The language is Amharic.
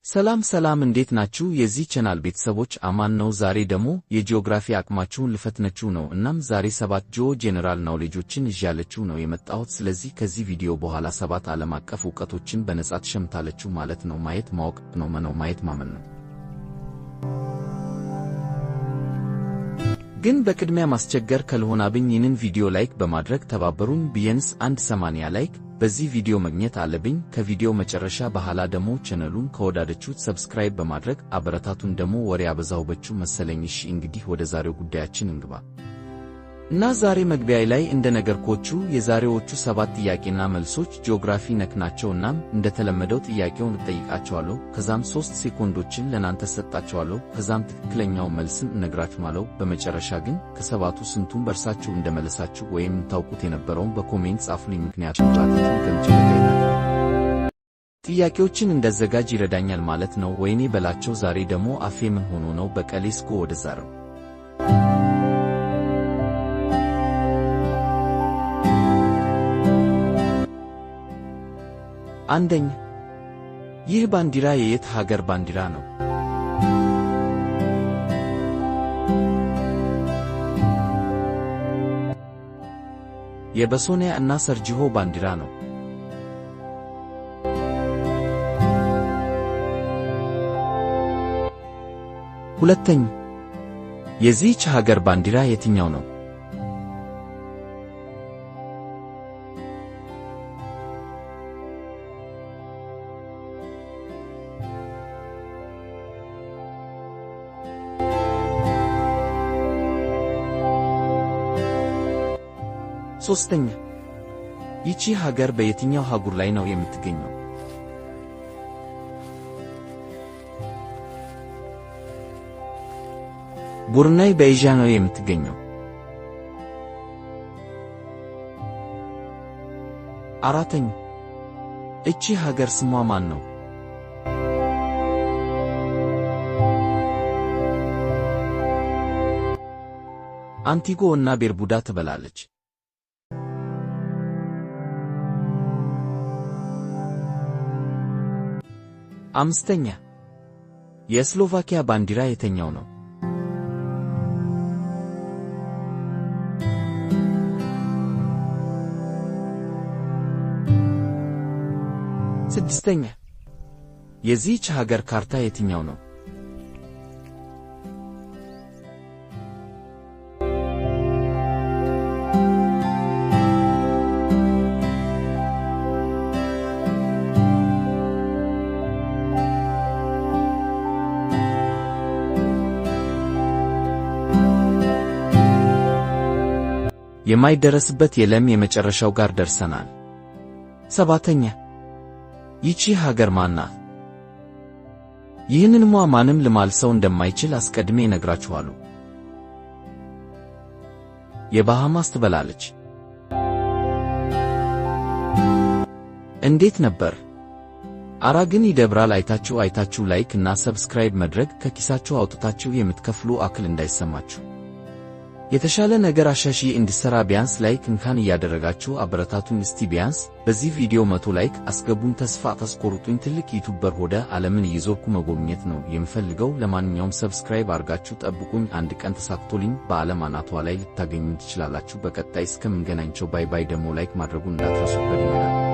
ሰላም ሰላም፣ እንዴት ናችሁ? የዚህ ቻናል ቤተሰቦች አማን ነው። ዛሬ ደግሞ የጂኦግራፊ አቅማችሁን ልፈትናችሁ ነው። እናም ዛሬ ሰባት geo general knowledge ኦችን ይዣላችሁ ነው የመጣሁት። ስለዚህ ከዚህ ቪዲዮ በኋላ ሰባት ዓለም አቀፍ እውቀቶችን በነጻ ትሸምታላችሁ ማለት ነው። ማየት ማወቅ ነው፣ መነው ማየት ማመን ነው። ግን በቅድሚያ ማስቸገር ካልሆነብኝ ይህንን ቪዲዮ like በማድረግ ተባበሩን። ቢያንስ 180 like በዚህ ቪዲዮ ማግኘት አለብኝ። ከቪዲዮ መጨረሻ በኋላ ደግሞ ቻናሉን ከወደዳችሁት subscribe በማድረግ አበረታቱን። ደግሞ ወሬ አበዛሁባችሁ መሰለኝ። እሺ እንግዲህ ወደ ዛሬው ጉዳያችን እንግባ እና ዛሬ መግቢያ ላይ እንደነገርኳችሁ የዛሬዎቹ ሰባት ጥያቄና መልሶች ጂኦግራፊ ነክ ናቸው። እናም እንደተለመደው ጥያቄውን እጠይቃችኋለሁ። ከዛም 3 ሴኮንዶችን ለናንተ እሰጣችኋለሁ። ከዛም ትክክለኛው መልስን እነግራችኋለሁ። በመጨረሻ ግን ከሰባቱ ስንቱን በእርሳችሁ እንደመለሳችሁ ወይም ታውቁት የነበረውን በ comment ጻፉልኝ። ምክንያቱም ራታችሁን ጥያቄዎችን እንዳዘጋጅ ይረዳኛል ማለት ነው። ወይኔ በላቸው፣ ዛሬ ደግሞ አፌ ምን ሆኖ ነው? በቃ let's go ወደ ዛሬው። አንደኛ፣ ይህ ባንዲራ የየት ሀገር ባንዲራ ነው? የቦስኒያ እና ሰርጂሆ ባንዲራ ነው። ሁለተኛ፣ የዚህች ሀገር ባንዲራ የትኛው ነው? ሶስተኛ፣ ይቺ ሀገር በየትኛው አህጉር ላይ ነው የምትገኘው? ቡርናይ በኤዥያ ነው የምትገኘው። አራተኛ፣ እቺ ሀገር ስሟ ማን ነው? አንቲጎ እና ቤርቡዳ ትበላለች። አምስተኛ፣ የስሎቫኪያ ባንዲራ የትኛው ነው? ስድስተኛ፣ የዚህች ሀገር ካርታ የትኛው ነው? የማይደረስበት የለም፣ የመጨረሻው ጋር ደርሰናል። ሰባተኛ፣ ይቺ ሀገር ማን ናት? ይህንንማ ማንም ሊመልሰው እንደማይችል አስቀድሜ እነግራችኋለሁ። የባሃማስ ትበላለች። እንዴት ነበር? አራ ግን ይደብራል። አይታችሁ አይታችሁ like እና subscribe ማድረግ ከኪሳችሁ አውጥታችሁ የምትከፍሉ አክል እንዳይሰማችሁ። የተሻለ ነገር አሻሽዬ እንድሰራ ቢያንስ like እንኳን እያደረጋችሁ አበረታቱኝ። እስቲ ቢያንስ በዚህ ቪዲዮ 100 like አስገቡኝ። ተስፋ አታስቆርጡኝ። ትልቅ YouTuber ሆኜ ዓለምን እየዞርኩ መጎብኘት ነው የምፈልገው። ለማንኛውም subscribe አርጋችሁ ጠብቁኝ። አንድ ቀን ተሳክቶልኝ በዓለም አናቷ ላይ ልታገኙኝ ትችላላችሁ። በቀጣይ እስከምንገናኝ ቻው፣ bye bye። ደግሞ like ማድረጉን እንዳትረሱ። በድሜ